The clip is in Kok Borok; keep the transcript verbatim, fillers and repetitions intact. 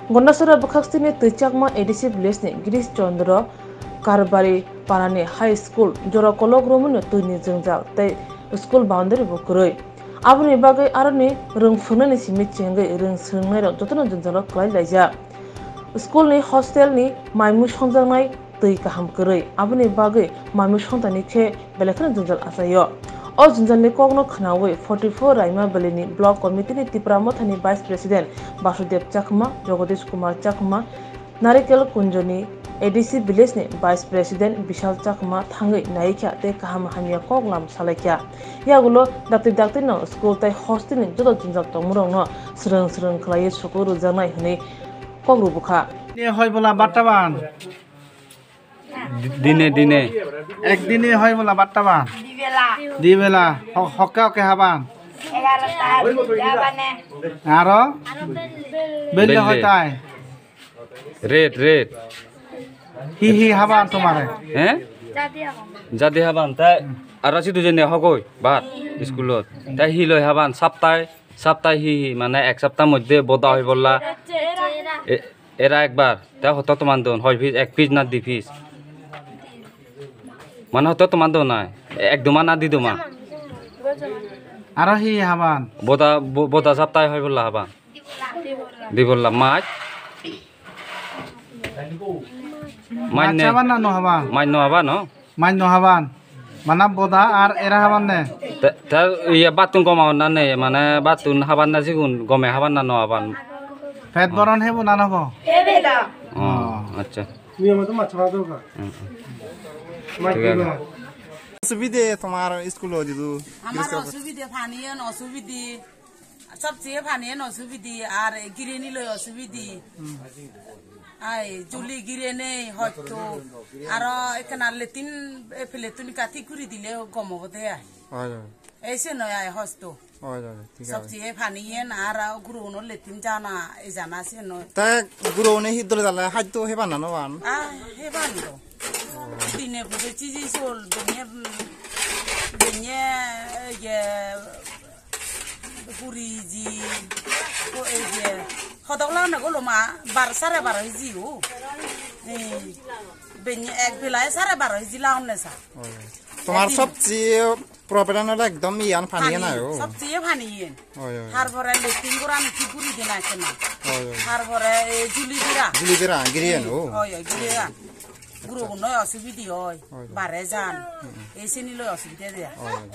Gondasora bwkhakstini Twichakma A D C village ni Girish Chandra Karbari parani high school jora kolok romwino twini jwngjal tei school boundary bo kwrwi. Aboni bagwi aroni rwng phwrwngnani simi chengwi rwng swrwngnairok jotono jwngjalo kwlai laijak. School ni hostel ni maimu songjaknai twi kaham kwrwi, aboni bagwi maimu songtani khe belai kheno jwngjal achaio. O jwngjalni kokno khwnawi forty four Raima Valley ni Block Committee ni Tipra Mothani Vice President Basudev Chakma, Jagadish Kumar Chakma, Narikel Kunjoni A D C village ni Vice President Bishal Chakma thangwi naikha tei kaham hamya koklam salaikha. Yagulo dakti dakti no school tei hostel ni joto jwngjal tongmurokno swrwng swrwng khlaiwi suku rwjaknai hwnwi kok rwbwkha. Ni hoi bola batta ban. Di-, dine, dine. Ekdine hoi bola batta ban. Di bela. Di bela. Ho-, hokke hokke haban. Egarota, duita bane. Aro? Belle. Belle hoi tai. Red, red. Hi hi haban tomare. He? Jadi haban. Jadi haban tai. Aro si dujone hogoi bat iskulot. Tai hi loi haban saptai, saptai hi hi mane ek sapta moddhe boda hoi bolla. E-, Era ekbar, te hoto toman don, hoi piece, ek piece na di piece? Mane hoto toman don nai, ek duma na di duma? Aro hi haban? Boda, bo-, boda saptai hoi bolla haban? Di bolla mach? Mach haban na no haban? Mach no haban no? Mach no haban. Mana boda ar era haban ne? Ta, ta iya batun goma honna ne, mane batun haban na sigun gome haban na no haban? Pet boron hebo na no bo? Oh, acha. Niya mato macha ba doga. Mach boda. অসুবিধে তোমার স্কুল দিদু? আমার অসুবিধে, পানি এন অসুবিধে। সবচেয়ে পানি এন অসুবিধে, আর গিরেনি লই অসুবিধে। Ai, juli gire nei hosto. Aro ekena letin, e, letin kati kuri dile gomo bode ai. Oi, oi. Ese noi ai hosto. Oi, oi, thik ase. Sabji e pani yen aro guro no letin jana, e jana se noi. Ta guro ne hidro dala hajto heban no ban. Ah, heban do. Dine buje chiji sol, benye, benye, ye, Puri ji, ko ei je, hodok lana golo ma, bar sare baro hiji o. Eh, benye ek bilai sare baro hiji launne sa. তোমার সবচেয়ে প্রবলেম হলো একদম ইয়ান পানি না ও। Sabji e pani yen. Oi, oi. Har pore letin gora ni ki guri dina kena. Oi, oi. Har pore e juli dira. Juli dira, giri yen o. Oi, oi, giri yen. Guro guno osubidi oi. Oi, oi. Bare jan. Ese ni loi osubidi de. Oi, oi.